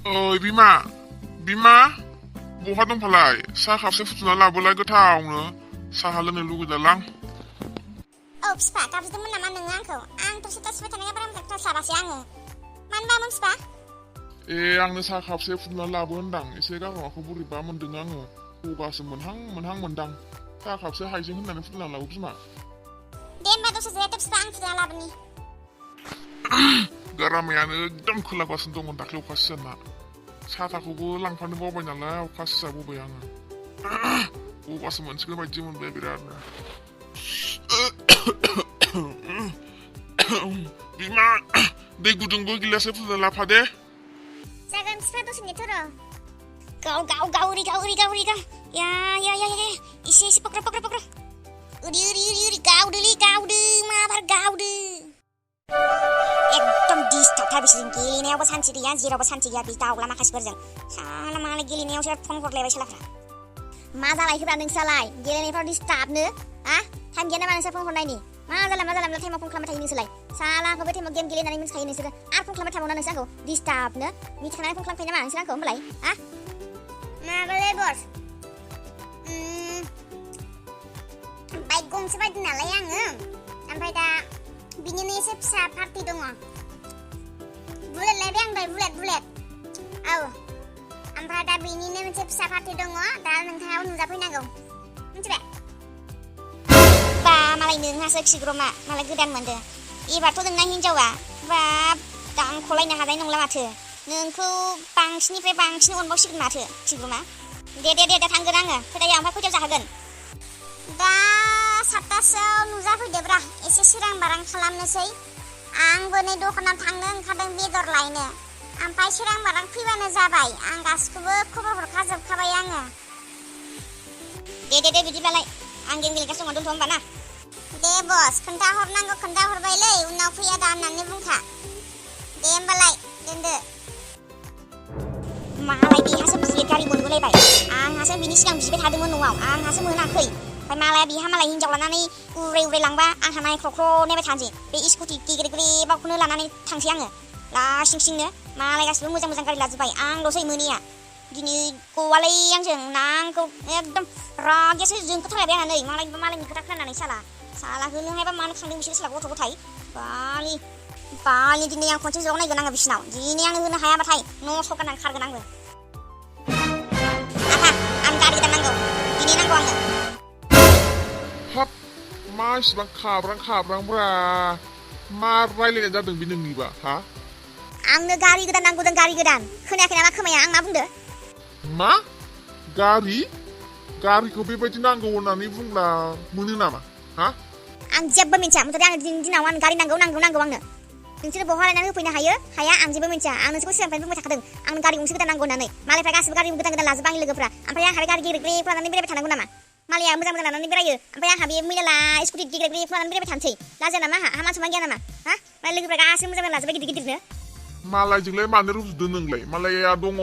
ओइ बिमा बहा दंफालाय साहा खापसे फुदुंना लाबोलाय गोथावनो साहा लोंनो लुगैदोंलां। औ फिफा गाबज्रिदोंमोन नामा नोङो आंखौ? आं दसे थासिबाय थानाया बारा मोजां खोनास्लाबासै आङो। मानोबामोन फिफा? आंनो साहा खापसे फुदुंना लाबो होनदां एसे गारामाखौ बोरैबा मोनदों आङो गगासो मोनहां मोनदां साहा खापसे हाइजें होननानै फुदुंना लाबो बिमा। दे होनबा दसे जिरायदो फिफा आं फुदुंना लाबोनि। गारामायानो एकदम खोलागासिनो दङ दाख्लै अखा सिजाना साथाखौबो लांफानो बावबाय नालाय अखा सिजाबोबाय आङो गगासो मोनसिगोन बायदि मोनबाय बिरादनो। बिमा दै गुदुंबो गिलाससे फुदुंना लाफा दे। जागोन फिफा दसे नेथ' र'। गाव उरि या एसे पक्र उरि गावदो माबार गावदो। एकदम डिस्टार्बथार बिसोरजों गेलेनायावबो सान्थि गैया जेरावबो सान्थि गैया बे दाउला माखासेफोरजों साला मालाय गेलेनायावसो फन हरलायबाय सालाफ्रा। मा जालायखोब्रा नोंसालाय गेलेनायफ्राव डिस्टार्बनो टाइम गैया नामा नोंसोर फन हरनायनि? मा जाला टाइमाव फन खालामबाय थायो नोंसोरलाय? सालाखौ बे टाइमाव गेम गेलेनानै मिथिखायो नोंसोरो आरो फन खालामबाय थाबावना नोंसोर आंखौ डिस्टार्बनो मिथिखानानै फन खालामखायो नामा नोंसोर आंखौ होमबालाय? माबालै बस बाइक गंसे बायदों नालाय आङो ओमफ्राय दा बिनिनो एसे फिसा पार्टि दङ। बुलेट लायबाय आं दहाय बुलेट औ ओमफ्राय दा बिनिनो मोनसे फिसा पार्टि दङ दा नोंथाङाबो नुजाफैनांगौ मिथिबाय? बा मालाय नोंहासो खिग्रमा मालाय गोदान मोनदों एबारथ' नोंना हिनजावा बाब दांखलायनो हानाय नंला माथो नोंखौ बांसिननिफ्राय बांसिन अनबावसिगोन माथो खिग्रमा। दे थांगोन आङो फैदायो ओमफ्राय खयथायाव जाहोगोन? दा 7टासोआव नुजाफैदोब्रा एसे सिरां बारां खालामनोसै आंबो नै दखानाव थांनो ओंखारदों बेदर लायनो ओमफ्राय सिरां बारां फैबानो जाबाय आं गासिखौबो खबर हरखाजोबखाबाय आङो। दे बिदिब्लालाय आं गेम गेलेगासिनो दङ दोनथ' होमबा ना? दे बस खोन्थाहरबायलै उनाव फैया दा होननानै बुंखा। दे होमबालाय दोनदो। मालाय बेहासो बुलेट गारि मोनबोलायबाय आंहासो बिनि सिगां बिबाय थादोंमोन न'आव आंहासो मोनाखै ओमफ्राय मालाया बिहा मालाय हिनजाव लानानै उराय लांबा आंहा नायख्र' नायबाय थानोसै बे स्कुटि गेग्रेबावखौनो लानानै थांसै आङो लासिंसिंनो मालाय गासिबो मोजां गारि लाजोब्बाय आंल'सै मोनिया दिनै गवालै आंजों नांगौ एकदम रागायासो जोंखोथारलायबाय आंहा नै मालायनि खोथा खोनानानै साला होनो हायाबा मानो थांदों बिसोर साला गथ' गथाय बालि दिनै आं खनसे ज' नायगोन आङो बिसिनाव दिनै आंनो होनो हायाबाथाय न' सगारनानै खारगोन आंबो। आं गारि गोदान नांगौ दिनै नांगौ आंनो। हाब मा इसिबां खाब्रांब्रा मा रायलायनाय जादों बे नोंनिबा हा? आंनो गारि गोदान नांगौ गारि गोदान खोनायाखै नामा खोमाया आं मा बुंदो? मा गारिखौ बेबायदि नांगौ होननानै बुंब्ला मोनो नामा हा? आं जेबो मिन्थिया ओमफ्राय आं दिनैनि दिनाव आं गारि नांगौ आंनो नोंसोर बहा लायनानै होफैनो हाया आं जेबो मिन्थिया आं नोंसोरखौ सिगांनिफ्रायनो बुंबाय थाखादों आंनो गारि गंसे गोदान नांगौ होननानै मालायफ्रा गासिबो गारि गोदान लाजोबो आंनि लोगोफ्रा ओमफ्राय आंहा गारि गेग्रेग्रेखौ लानानै बेरायबाय थानांगौ नामा? मालाया मोजां लानानै बेरायो ओमफ्राय आंहा बे मैला स्कुटि गेग्रेग्रेखौ लानानै बेरायबाय थानोसै लाजिया नामा आंहा मान सनमान गैया नामा हा? मालाय लोगोफ्रा गासिबो मोजां लाजोबबाय गिदिरनो। मालायजोंलाय मानो रुजुदों नोंलाय? मालाया दङ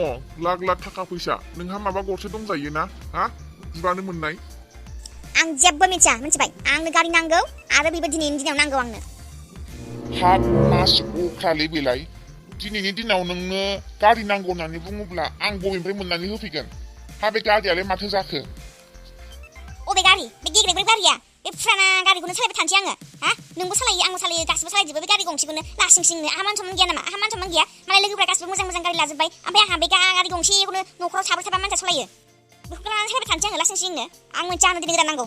लाख थाखा फैसा नोंहा माबा गरसे दंजायो ना हा? बिबानो मोननाय। आं जेबो मिन्थिया मिन्थिबाय आंनो गारि नांगौ आरो बेबो दिनैनि दिनाव नांगौ आंनो। हाब मासि अख्रालै बेलाय दिनैनि दिनाव नोंनो गारि नांगौ होननानै बुङोब्ला आं बबेनिफ्राय मोननानै होफैगोन? हा बे गारियालाय माथो जाखो? अबे गारि? बे गेग्रेग्रे गारिया बे फुराना गारिखौनो सालायबाय थानोसै आङो हा? नोंबो सालायो आंबो सालायो गासिबो सालायजोबो बे गारि गंसेखौनो लासिंसिंनो आहा मान सनमान गैया नामा? आहा मान सनमान गैया मालाय लोगोफ्रा गासिबो मोजां गारि लाजोब्बाय ओमफ्राय आंहा बे गारि गंसेखौनो न'खराव साब्रै मानसिया सालायो बेखौ लानानै सालायबाय थानोसै आङो लासिंसिंनो आं मोनथिया आंनो दिनै गोदान नांगौ।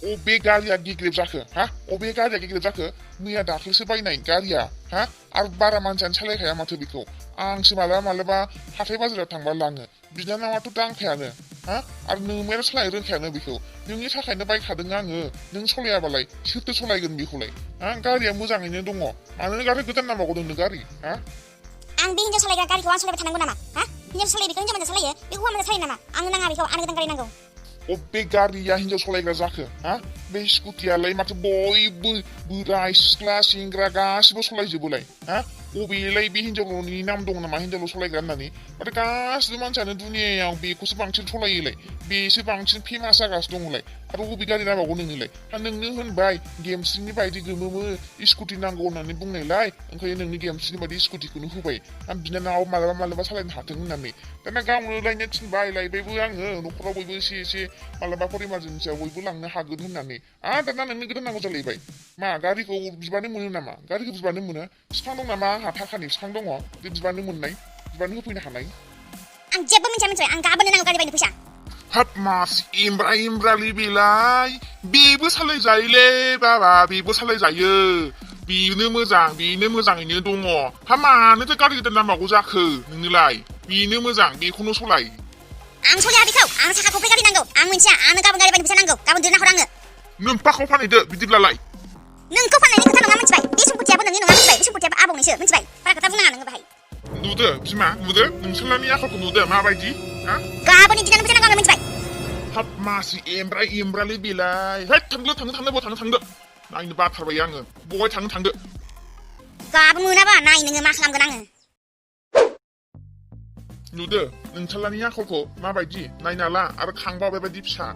अबे गारिया गेग्रेब जाखो हा? अबे गारिया गेग्रेब जाखो? मैया दाख्लैसो बायनाय गारिया हा? आरो बारा मानसियानो सालायखाया माथो बेखौ आंसो मालाबा हाथाय बाजाराव थांबा लाङो बिनानावाथ' दांखायानो हा? आरो नोंमायानो सालायनो रोंखायानो बेखौ नोंनि थाखायनो बायखादों आङो नों सलायाबालाय सोरथो सलायगोन बेखौलाय हा? गारिया मोजाङैनो दङ मानो गारि गोदान नांबावगौ नोंनो गारि हा? आं बे हिनजाव सालायग्रा गारिखौ आं सालायबाय थानांगौ नामा हा? हिनजाव सालायो बेखौ हिनजाव मानसिया सालायो बेखौ हौवा मानसिया सालायो नामा? आंनो नाङा बेखौ आंनो गोदान गारि नांगौ। अबे गारिया हिनजाव सालायग्रा जाखो हा? बे स्कुटियालाय माथो बयबो बोराय सिख्ला सेंग्रा गासिबो सालायजोबोलाय हा? अबेलाय बे हिनजावनि नाम दं नामा हिनजावल' सलायग्रा होननानै माथो गासिबो मानसियानो दुनियायाव बेखौसो बांसिन सलायोलाय बेसो बांसिन फेमास जागासिनो दंलाय आरो अबे गारि नांबावगौ नोंनोलाय नोंनो होनबाय गेमस्रिनि बायदि गोमोमो स्कुटि नांगौ होननानै बुंनायलाय ओंखायनो नोंनि गेमस्रिनि बायदि स्कुटिखौनो होबाय आं बिनानाव मालाबा सालायनो हाथों होननानै दाना गावनो लायनो थिनबाय लायबायबो आङो न'खराव बयबो एसे मालाबाफोर इमारजेन्सियाव बयबो लांनो हागोन होननानै दाना नोंनो गोदान नांगौ जालायबाय मा गारिखौ बिबानो मोनो नामा गारिखौ बिबानो मोनो बिफां दं नामा आंहा थाखानि बिफां दङ बे बिबानो मोननाय बिबानो होफैनो हानाय आं जेबो मिथिबाय आं गाबोननो नांगौ गारि बायनो फैसा हाब मास इमब्रालि बेलाय बेबो सालायजायोलै बाबा बेबो सालायजायो बेनो मोजाङैनो दङ हा मानोथो गारि गोदान नांबावगौ जाखो नोंनोलाय बेनो मोजां बेखौनो सलाय आं सलिया बेखौ आं साखा खब्रै गारि नांगौ आं मिथिया आंनो गाबोन गारि बायनो फैसा नांगौ गाबोन दिहुनना हर आङो नोमफाखौ फानहैदो बिदिब्लालाय नोंखौ फाननायनि खोथा नङा मिथिबाय बे सम्पथियाबो नोंनि नङा मिथिबाय बे सम्पथियाबो आबौनिसो मिथिबाय बारा खोथा बुंनाङा नोङो बाहाय नुदो बिमा नुदो नोंसोरनि आखलखौ नुदो माबायदि हा गाबोन दिनानो फैसा नांगौ आंनो मिथिबाय हाब मासि एमब्रालि बेलाय है थांदो बहा थांदो नायनो बाथारबाय आङो बहाय थांदो गाबोन मोनाबा नाय नोङो मा खालामगोन आङो नुदो नोंसोरनि आखलखौ माबायदि नायना ला आरो खांबा बेबायदि फिसा